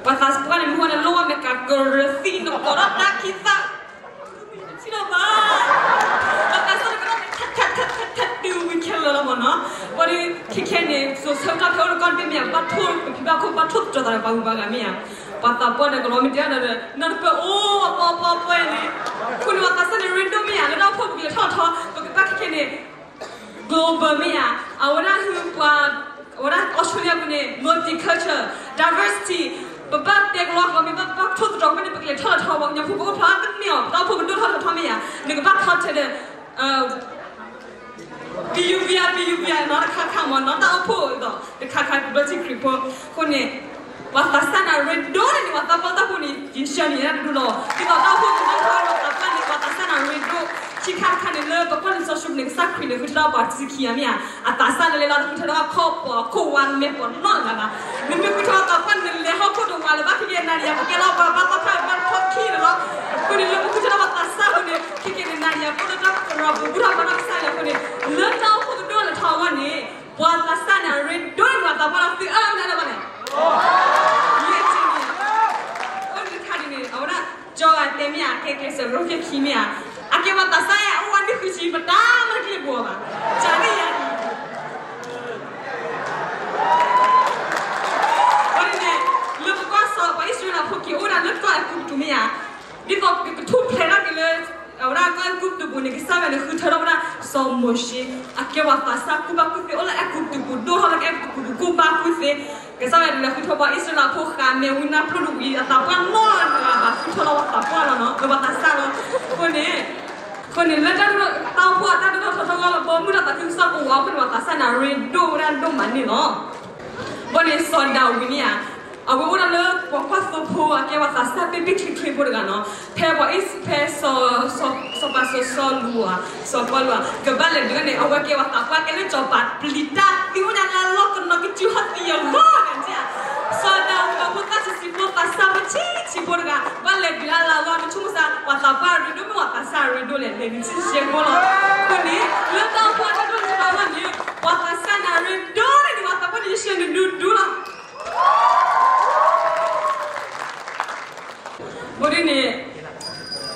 ပှၤသးပှၢ်န့ၣ် မ့ၢ်ဝဲန့ၣ် လိၣ်ဝဲမ့ၢ်ကးကရၢသံနကီးဒီးတၢ်ခံသၣ် ထံၣ်လီၤဘၣ်. ပှၤသးစၢ်န့ၣ်ကဒီး ထတ်ထတ်ထတ်ထတ် တုၤဝံၤခဲလၢာ်လီၤမးနီၤ. ဘၣ်ဒီး ခဲခဲန့ၣ် စိၤဆၢကတီၢ်ဖဲအိၣ်တကီၢ်တဘ့ၣ်မ့ၢ်ဧါ ဘၣ်ထိၣ်ပဖံးဘၣ်ခိၣ် ဘၣ်ထိၣ်သတြီၤသးဒီးပှၤဂုၤပှၤဂၤမ့ၢ်ဧါ. ပှၤသးပှၢ်န့ၣ် ကလီၤမ့ၢ်တဲဒီး နီၢ်တပၢၢ်အိၣ်ပှဲၤပှဲၤပှဲၤန့ၣ်. အဃိန့ၣ် ပှၤသးစၢ်န့ၣ် ရ့ဒိၣ်မ့ၢ်ဧါ လၢတၢ်အိၣ်ဖှိၣ်ပကလဲၤထီၣ်ထီ ပကဘၣ်ခဲခဲန့ၣ် global မ့ၢ်ဧါ. အဝဲဒၣ်ဟုပှၤ အဝဲဒၣ် Australia ပူၤန့ၣ် multicultural diversity ပဘၣ်တဲကလီကလီမ့ၢ်ဘၣ် ပဘၣ်ထိၣ်သတြီၤမ့ၢ်န့ၣ် ပကလဲၤထီၣ်လီၤထီ ပှၤကညီဖိကအိၣ်ဖျါတန့ၢ်အီၤ ပတၢ်အိၣ်ဖှိၣ်ကဒိၣ်ထီၣ်ထီထီၣ်မ့ၢ်ဧါ. နကဘၣ် culture ဒီး ပယူပယၤ ပယူပယၤနီၤ တခါခါမးနီၤ တၢ်အိၣ်ဖှိၣ်ဒီး တခါခါ ကဘျၢထံခရံာ်ဖိ အဃိန့ၣ် ပှၤသးစၢ်န့ၣ် ရ့ဒိၣ်န့ၢ်ဒံး ပှၤသးပှၢ်တၢ်အိၣ်ဖှိၣ်န့ၣ် ယဆှၢန့ၢ်ယဲဒၣ်ဒူဒူလီၤ. ဒ်သိးတၢ်အိၣ်ဖှိၣ်ကဒိၣ်ထီၣ်ဒီး ပှၤသးပှၢ်န့ၣ် ပှၤသးစၢ်န့ၣ် ရ့ဒိၣ် ခံခါတခါန့ၣ် လၢပကွၢ်လံာ်စီဆှံပူၤန့ၣ် ကစၢ်ခရံာ်န့ၣ် ဃုထၢထီၣ်ပှၤတဆံခံဂၤမ့ၢ်ဧါ. အသးစၢ်လၢလဲၤလီၤ တဃုထၢထီၣ်ခိၣ်ပှၤမဲာ်ပှၤနီၢ်ဂၤဘၣ်. နမ့ၢ်ဃုထၢထီၣ်ပှၤသးပှၢ်န့ၣ် နလဲၤဟီၣ်ခိၣ်တဝးလၢၤဘၣ် ခဲကနံၣ်အံၤ ပကဲလီၤပှၤဘၣ်သီခါ ဘၣ်ထီၣ်ခံန့ၣ်လီၤ. အဃိန့ၣ် လၢပဃုထၢထီၣ်ပှၤသးစၢ်အဃိန့ၣ် ခဲကနံၣ်အံၤ ပအိၣ်ဒီးတၢ်သရိာ်ပူၤဘူၣ်ထီၣ်ဘါထီၣ်ကစၢ်ယွၤအဃိန့ၣ် လၢတၢ်အိၣ်ဖှိၣ်ကဒိၣ်ထီၣ်လၢထီအဂီၢ်န့ၣ် ပှၤသးစၢ်န့ၣ် အရ့ဒိၣ်န့ၢ်ပှၤသးပှၢ်လီၤ သုအၢၣ်လီၤလၢဘၣ်လဲၣ်. ယဲၢ်ထံၣ်န့ၣ် အိၣ်တခါန့ၣ် အဝဲဒၣ် ကၠီဂၤတဲမ့ၢ်ဧါ ကဲကျဲးစၢးရိက့ၤခံမ့ၢ်ဧါ. အကဲပှၤသးစၢ်အအိၣ်ဝဲနွံဃုဆံ ပတၢ်မၤတက့ၢ်ပှၤဘၣ်. ကန့ၣ်ယၤန့ၣ် အဃိန့ၣ် လၢပကွၢ်စီၤပှၤအံၣ်စရ့လးဖိက့ၤအိၣ်ဝဲဒၣ်လၢကီၢ်အဲၤကူပတူးမ့ၢ်ဧါ. ဒ်သိးကထူၣ်ဖျဲးထီၣ်က့ၤလၢ အဝဲဒၣ်ကီၢ်အဲၤကူပတူးပူၤန့ၣ် ကစၢ်ယွၤန့ၣ် ဃုထၢထီၣ်ဝဲဒၣ်စီၤမိၤၡ့ အကဲပှၤသးစၢ်ကူၣ်ဘၣ်ကူၣ်သ့ အိၣ်လၢအဲၤကူပတူးပူၤ ဒိၣ်ထီၣ်လၢကအဲၤကူပတူးပူၤ ကူၣ်ဘၣ်ကူၣ်သ့ ကစၢ်ယွၤန့ၣ်လဲၤဃုထၢပှၤအံၣ်စရ့လးဖိဃာ်မဲာ်ဝံနါဖျိတဝံၤ အသးပှၢ်နီၢ်ဂၤဘၣ် ဃုထၢလီၤပှၤသးပှၢ်လီၤနီၤ လၢပှၤသးစၢ်လီၤ. အဃိန့ၣ် အဃိန့ၣ် လၢတၢ်ဒိၣ်ထီၣ် တၢ်အိၣ်ဖှိၣ်အတၢ်ဒိၣ်ထီၣ်ထီထီၣ်အဂီၢ်လၢ ဘီမုၢ်ဒီးသးခုကစီၣ်ကဝီၤအဃိန့ၣ် ပှၤသးစၢ်န့ၣ် အရ့ဒိၣ်ဝဲဒၣ်ဒိၣ်မးန့ၣ်လီၤ. ဘၣ်န့ၣ် စီၤဒၤဝံးန့ၣ်ဧါ အဝဲအိၣ်ဒၣ်လၢပှၤကွၢ်သိဖိ အကဲပှၤသးစၢ်ဘ့ၣ်ဘ့ၣ်ချ့ချ့ဖိတဂၤနီၤ. ဖဲပှၤအံၣ် ဖဲ စီၤ စီၤပၤစီၤစီလူးဧါ စီၤပီလူးဧါ ကဘၣ်လဲၤဒုးန့ၣ် အဝဲကဲပှၤသးပှၢ်ကဲလၢစီၤပၤပျံၤတၢ်သံအိၣ်ညါလၢလီၢ်ကနီၤကစၢ်ဟီၣ်သံယဂီၢ်န့ၣ်ဧါ. စီၤဒၤဝံးအဖိသၣ်ဆံးဆံးဖိ သးစၢ်ဖိဆံးဆံးဖိတဂၤ ဘၣ်လဲၤဒုးအလၤလီၤ နဆိကမိၣ်စ့ၢ် ပှၤသးပှၢ်အရ့ဒိၣ်မ့ၢ်ပှၤသးစၢ်အရ့ဒိၣ်လဲၣ် လဲၤနုာ်ဆံးဆံးဖိလီၤ. အဃိန့ၣ် လၢတၢ်အိၣ်ဖှိၣ်အတၢ်ဒိၣ်ထီၣ်ထီထီၣ်အဂီၢ်န့ၣ် ပှၤသးစၢ်န့ၣ် အရ့ဒိၣ်န့ၢ်ဒံးပှၤသးပှၢ်န့ၣ် ယဆှၢနုာ်ဒူဒူလီၤ. အဃိန့ၣ် လၢတၢ်အိၣ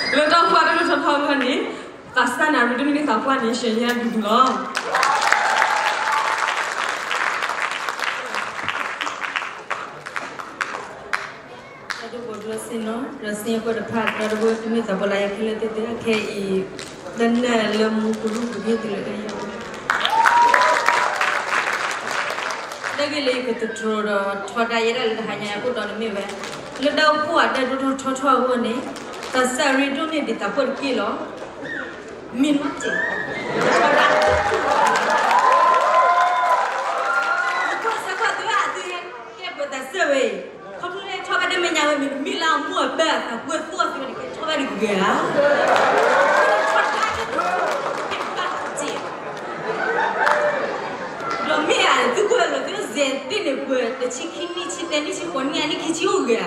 ်ဖှိၣ်အတၢ်ဒိၣ်ထီၣ်ထီထီၣ်အဂီၢ်န့ၣ် သးစၢ်န့ၣ် အရ့ဒိၣ်န့ၢ်ဒံးသးပှၢ်န့ၣ် ယဆှၢယဲဒူဒူလီၤ. တၢ်ဒိၣ်ပှၤဒိၣ်စ့ၢ်နီၤ ဒီးစ့ၢ်ကီးတဖၣ် ဒီးတဘိတမ့ၢ်သးပှၢ်လၢယခဲလၢာ်သ့ၣ်သ့ၣ် ခဲအံၤ တနၢ်လၢမူကရူၢ်ကရၢသုလၢတၢ်ယၤ တၢ်ဂ့ၢ်လၢယကသတြီၤဒီးထီဒါယဲဒၣ်လၢတဟါညါအံၤအဃိဒီးန့ၣ်မ့ၢ်ဝဲ လၢတၢ်အိၣ်ဖှိၣ်အတၢ်ဒိၣ်ထီၣ်ထီထီၣ်အဂီၢ်န့ၣ် သးစၢ်အရ့ဒိၣ်န့ၢ်ဒံးသးပှၢ်တက့ၢ်လီၤ. မ့ၢ်နီၢ်တ့ၢ် ထီဒါ နကွၢ်စ့ၢ်ကီးသုဧါ သုဟဲကဲပှၤသးစၢ်ဝဲအံၤ ခီဖျိလၢထီဘၣ်တၢ်မဲာ်ညါဝဲမ့ၢ် မ့ၢ်လၢအမိၢ်အပၢ်အသးပှၢ်သိၣ်အသုဝဲတကဲထီဘၣ်တဂ့ၤဧါ. ထီဒါ ဘၣ်တ့ၢ် ဒီးမ့ၢ်ဧါ သုကွၢ်လီၤသုစဲးသ့ၣ်န့ၣ် ပှဲၤတဆံခံနံၣ် ဆံသၢနံၣ် ဆံဃိးနံၣ် အနံၣ်ခံဆံအိၣ်ဂ့ၤဧါ.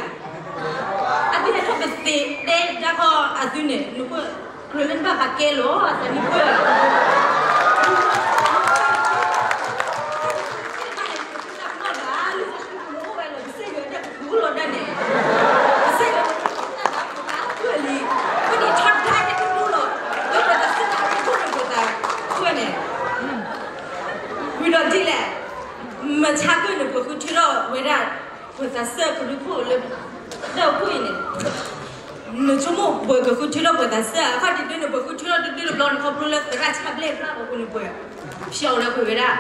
အသုဟဲထီၣ်ပသ့တဲဒၣ်ခီအသုန့ၣ် နကွၢ် ကြၢးလၢနဘၣ်ပာ်ကဲလီၤ အသးနံၣ်ပၢၢ် လီၤဒၣ်န့ၣ် ကစၢ်ယွၤတၢ်ပၢၢ်လံ, အဃိန့ၣ် ထီဒါတဒူၣ်လီၤ, လၢပသးစဲနၤရ့ဒိၣ်န့ၣ်ပသးပှၢ်န့ၣ်, ဝံၤဒီးဒ်လဲၣ်, မဆါကၢၢ်န့ၣ် ပှၤဃုထၢထီၣ်ဝဲဒၣ် ပှၤသးစၢ်ကရူၢ်ခိၣ်လၢ တၢ်အိၣ်ဖှိၣ်အံၤန့ၣ် နဆိကမိၣ်ပှၤကဃုထၢထီၣ်ပှၤသးစၢ်အခီၣ်ဒ်န့ၣ် ပှၤဃုထၢထီၣ်တဒၣ်တဘျီန့ၣ် ခီဖျိလၢသရၣ်ဆၣ်ဘျဲၣ်ဘျၣ်အဃိန့ၣ် ပှၤဖျီအီၤလၢပှဲၤဝဲဒၣ်,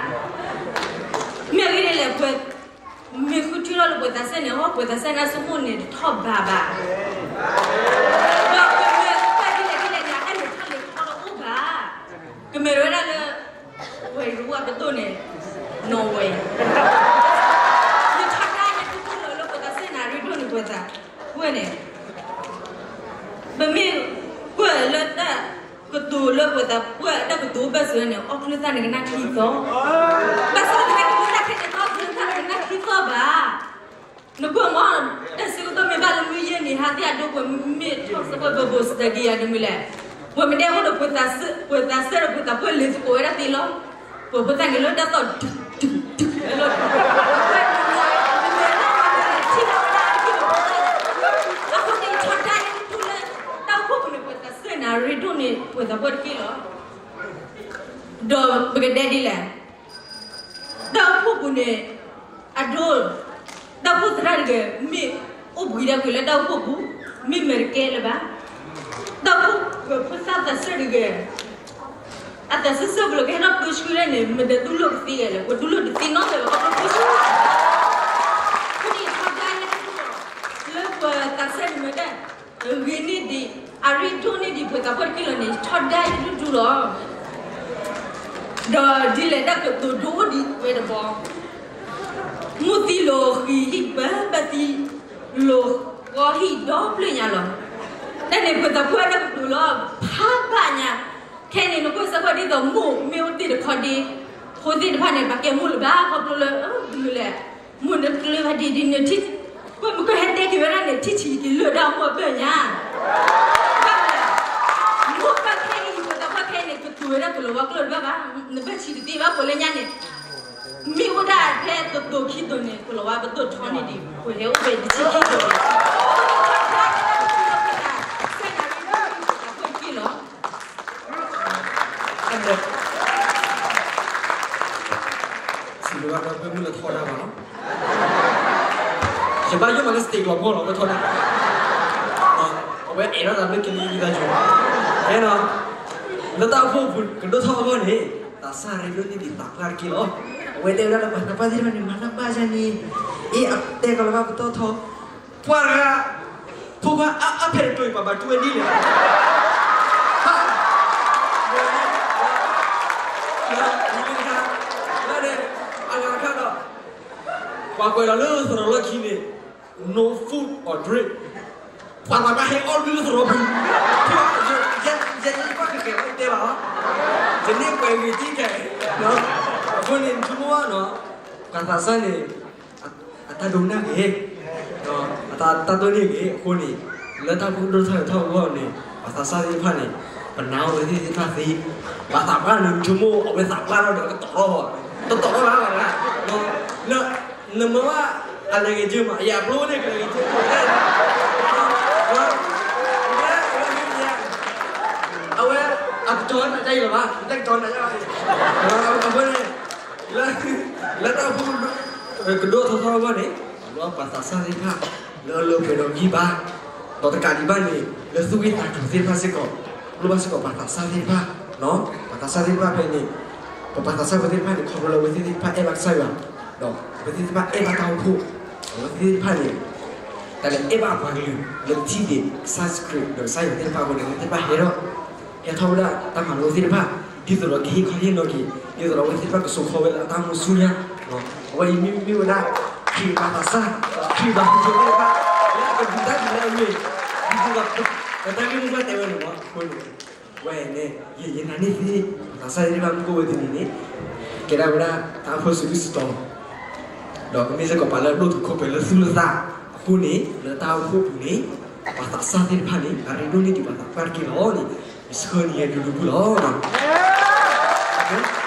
မ့ၢ်အဂ့ၢ်ဒ်လဲၣ် ပှၤမ့ၢ်ဃုထၢထီၣ်လၢပှၤသးစၢ်န့ၣ် ပှၤသးစၢ်န့ၣ်ဆိကမိၣ်န့ၣ်တထီၣ်ဘးဘၣ်, ဒီးပမ့ၢ်ပာ်ဒ်လဲၣ်ဒ်လဲၣ်န့ၣ် အတၢ်လဲၤထီၣ်လဲၤထီတအိၣ်ဘၣ်, ကမ့ၢ်ဝဲဒၣ်လၢ ဝဲၤရူဝါပဒိၣ်န့ၣ် နီၣ်ဝဲ, ယထီဒါယတဒူၣ်လီၤလၢပှၤသးစဲနၤရ့ဒိၣ်န့ၣ်ပှၤသးပှၢ်န့ၣ်, ပမ့ၢ်ကွၢ်လၢတၢ်ကတိၤလၢပှၤသးပှၢ်တၢ်ကတိၤဘၣ်စၢၤန့ၣ် အီၣ်ချုးသၣ်န့ၣ်ကနၣ်ခံသီ, ဘၣ်ဆၣ်သနာ်က့ တၢ်ခဲန့ၣ် အီၣ်ချုးသၣ်န့ၣ်ကနၣ်ခံသီဘၣ်. နကွၢ်မး, တၢ်ဆၢကတီၢ်မ့ၢ်ဘၣ်လၢမုၢ်ယဲၢ်နံၤ ဟါသ့ၣ်အဒိ ပှၤမ့ၢ်ထီၣ်စၢၤပှၤ Bible study ယၤတမံၤလဲၣ်, ပှၤမ့ၢ်တဲအဃိဒီး ပှၤသးစၢ်ဒီးပှၤသးပှၢ်လဲၤသကိးဝဲဒၣ်သ့လီၤ, ပှၤဖိသၣ်န့ၣ်လၢတၢ်သီၣ်ဒုးဒုးဒုးလီၤ, အဃိန့ၣ် ထီဒါလၢထူလၢ တၢ်အိၣ်ဖှိၣ်ပူၤန့ၣ် ပှၤသးစၢ်နၤရ့ဒိၣ်န့ၣ် ပှၤသးပှၢ်တက့ၢ်လီၤ. ဒီးပကတဲဒ်လဲၣ်, တၢ်အိၣ်ဖှိၣ်ပူၤန့ၣ် အဒိ, တၢ်အိၣ်ဖှိၣ်သရၣ်တဂၤ မ့ၢ်အိၣ်ဘှံးဒၣ်ကွံာ်လၢတၢ်အိၣ်ဖှိၣ်ပူၤ, မ့ၢ်မဲာ်တကဲလၢၤဘၣ်. တၢ်အိၣ်ဖှိၣ်ဖိသၣ်သးစၢ်တဂၤ အသးစဲစဲပူၤလီၤ ကဟဲထီၣ်ပၢဆှၢဒၣ်န့ၣ် မတၤဒူၣ်လိာ်ကသ့ဂၤလဲၣ်, ပှၤဒူၣ်လိာ်တသ့နီတဂၤဘၣ် ခီဖျိပၢဆှၢ, အဃိန့ၣ် ထီဒါလၢထူလီၤ လၢပှၤသးစၢ်န့ၣ်မ့ၢ်ဒၣ် ဂ့ၤန့ၢ်ဒံး အရ့ဒိၣ်န့ၢ်ဒံး ပှၤသးပှၢ်တက့ၢ်လီၤန့ၣ် ထီဒါယတဒူၣ်လီၤ. ဒီးဒ်လဲၣ်တၢ်ကတိၤဒိအိၣ်ဒံးဝဲတဘီ, မိၢ်သံလိာ်ဃံၤဟံၣ်ပၢၢ် ဘၣ်သံလိာ်ဃီဟံၣ်ဒီဖျၢၣ်ညါလီၤ. တၢ်န့ၣ်ပှၤသးပှၢ်တၢ်ကတိၤလီၤ ဖးဘၣ်ညါ, ခဲအံၤန့ၣ် နကွၢ်စၢ်ကွၢ်ဒ်သိးမိၢ်မ့ၢ်အိၣ်တ့ၢ်တခီဒ့, ဖိသ့ၣ်တဖၣ်န့ၣ် ပှၤကဲမိၢ်လၢၤဘၣ် ခီဖျိလၢ တမုာ်လဲၣ် မိၢ်နတကျၢၤဘၣ်ဒ်ဒ်န့ၣ် မ့ၢ်ကဟဲတဲက့ၤဝဲဒၣ်န့ၣ် ထံၣ်ဆံးက့ၤလၢာ်ဒၣ်မိၢ်အဘၢၣ်ညါ, ဘၣ်မနုၤလဲၣ်, မိၢ်ပၢ်ခဲအံၤ ပှၤသးပှၢ်ခဲအံၤန့ၣ် ကတိၤဝဲဒၣ်ကလီၤဝါကျိာ်တဘၣ်ဘၣ်, နဘၣ်ဆံးတသ့ဘၣ် ပှၤလၢညါန့ၣ်, မ့ၢ်အိၣ်ဒၣ်ဖဲတတိၤခံတိၤန့ၣ် ကလီၤဝါပဒိၣ်ထီန့ၢ်ဒံး ပှၤဟဲအိၣ်ဖဲတဆံခံတိၤန့ၣ်, အဃိန့ၣ် ထီဒါလၢထူလီၤ ပှၤသးစဲနၤရ့ဒိၣ်န့ၢ်ဒံး ပှၤသးပှၢ်တက့ၢ်လီၤ. စံးဘျုးဘၣ်ဒီပုၢ်ဝဲၢ်မုၣ်လၢထီဒါဘၣ်လီၤ. ယဘၣ်ယိၣ်မးလၢ stage လီၤပှီၢ်လီၤ လၢထီဒါ, အဝဲအဲၣ်ဒိးသးလၢကလံၤဝံသးစူၤ, အဲၣ်ဒိး, လၢတၢ်အိၣ်ဖှိၣ်ပူၤကဒိၣ်ထီၣ်အဂီၢ်န့ၣ် သးစၢ်ရ့ဒိၣ်န့ၢ်ဒံးသးပှၢ်တက့ၢ်လီၤ. အဝဲတဲဝဲဒၣ်လၢပှၤသးပှၢ်သ့ၣ်တဖၣ်န့ၣ် မၤတၢ်ဘၣ်ယၤန့ၣ်, အ့ အတဲကလီၤဘၣ်ပတီၢ်ထီ ပှၤတဂၤ, ဖိခွါအါအါဖဲတကျိၤအံၤ ပှၤဘၣ်တူၢ်ဝဲဒ်လဲၣ်. လၢန့ၣ်, အဂၤတခါဒီး, ပှၤကွဲးလီၤလၢသရိာ်လီၢ်ခံန့ၣ်, no food or drink. ပှၤသးပှၢ်ဟဲအီၣ်ဘုလၢသရိာ်ပူၤ, ယဲယကွၢ်ကကဲၤဝဲတဲဘၣ်လီၤ, ယန့ၢ်ကွဲးဂ့ၤတံၢ်ခဲ, အဃိန့ၣ် နဆိကမိၣ်ဘၣ်နီၤ, ပှၤသးစၢ်န့ၣ် အတၢ်ဒိကနၣ်ဂ့ၤ, ဒီးအတၢ်တိၢ်န့ၢ်ဂ့ၤအဃိန့ၣ်, လၢတၢ်အိၣ်ဖှိၣ်ကဒိၣ်ထီၣ်ထီထီၣ်အဂီၢ်န့ၣ် ပှၤသးစၢ်သ့ၣ်တဖၣ်န့ၣ်, ပနာ်အီၤဝဲသ့ၣ်သ့ၣ်တဖၣ်သ့, ပှၤသးပှၢ်န့ၣ် နဆိကမိၣ်အဝဲသးပှၢ်ထီၣ်ဒီးကတီၤထီၣ်, တတီၤထီၣ်ဘၣ်ဘၣ်, လၢ, နမၤဘၣ်အလဲၤဂ့ၤကၢမး အယၤပျိန့ၣ်ကလဲၤဂ့ၤကၢ, အဝဲအကတီၤနၤတၢ်အံၤလၢၤဘၣ်, တၢ်ကတီၤနၤတၢ်အံၤ, အဃိန့ၣ် လၢ, လၢတၢ်အိၣ်ဖှိၣ်ကဒိၣ်ထီၣ်ထီထီၣ်အဂီၢ်န့ၣ်, လၢပှၤသးစၢ်သ့ၣ်တဖၣ်, လၢအလၢပှဲၤဒီးဂံၢ်ဘါ, ဒီးတကးဒံးဘၣ်န့ၣ် လၢသူၣ်ဂ့ၢ်သးကျိၤသ့ၣ်တဖၣ်စ့ၢ်ကီး, လိၣ်ဘၣ်စ့ၢ်ကီးပှၤသးစၢ်သ့ၣ်တဖၣ်, ပှၤသးစၢ်သ့ၣ်တဖၣ်ဖဲန့ၣ်, ပပှၤသးစၢ်ဖိသ့ၣ်တဖၣ်န့ၣ် ခီဖျိလၢအဝဲသ့ၣ်သ့ၣ်တဖၣ်အဲၣ်ဘၣ်ကစၢ်ယွၤ, ဒီးအဝဲသ့ၣ်တဖၣ်အဲၣ်ဘၣ်တၢ်အိၣ်ဖှိၣ်, အဝဲသ့ၣ်တဖၣ်န့ၣ် တၢ်လၢအဲၣ်ဘၣ်ပှၤကလုာ်လၢထံၣ်ဒံးကစၢ်ယ့ၣ်ၡူးခရံာ်ဒီးကစၢ်ယွၤသ့ၣ်တဖၣ်အဃိန့ၣ် အဝဲသ့ၣ်တဖၣ်ဟဲထီၣ်, ဟဲထီၣ်ဝဲဒၣ်တၢ်မၤလိသ့ၣ်တဖၣ်, ဒ်သိးဒီးကဟ့ၣ်ခီဟ့ၣ်နီၤက့ၤ, ဒ်သိးဒီးအဝဲသ့ၣ်တဖၣ်ကစိာ်ဃီဝဲလၢအတၢ်မူဆူညါ, အဝဲအံၤမ့ၢ်မ့ၢ်ဝဲဒၣ် ခရံာ်ပှၤသးစၢ်, ခရံာ်ပှၤဟူးဖိသ့ၣ်တဖၣ်, လၢအကဒုးတၢ်ဒုးလၢအမ့ၢ်, ဒ်သိးဒီး ပတၢ်ဂ့ၢ်မိၢ်ပှၢ်တဲဝဲန့ၣ်မ့ၢ်အဃိန့ၣ်, ဝဲန့ၣ် ယနာ်န့ၢ်သ့, ပှၤသးစၢ်သ့ၣ်တဖၣ်မ့ၢ်အိၣ်ဝဲတနံၤန့ၣ်, ကဲဒၣ်ဝဲဒၣ်တၢ်အိၣ်ဖှိၣ်စုဒုၣ်စုတီၤ, ဒီးကမ့ၢ်စ့ၢ်ကီးပှၤလၢအဒိၣ်တုာ်ခိၣ်ပှဲၤလၢသူၣ်လၢသးအဃိန့ၣ်, လၢတၢ်အိၣ်ဖှိၣ်ပူၤန့ၣ်, ပှၤသးစၢ်သ့ၣ်တဖၣ်န့ၣ် အရ့ဒိၣ်န့ၢ်ဒံးပှၤသးပှၢ်တက့ၢ်လီၤန့ၣ် ယဆှၢန့ၢ်ယဲဒူဒူပူၤလီၤ.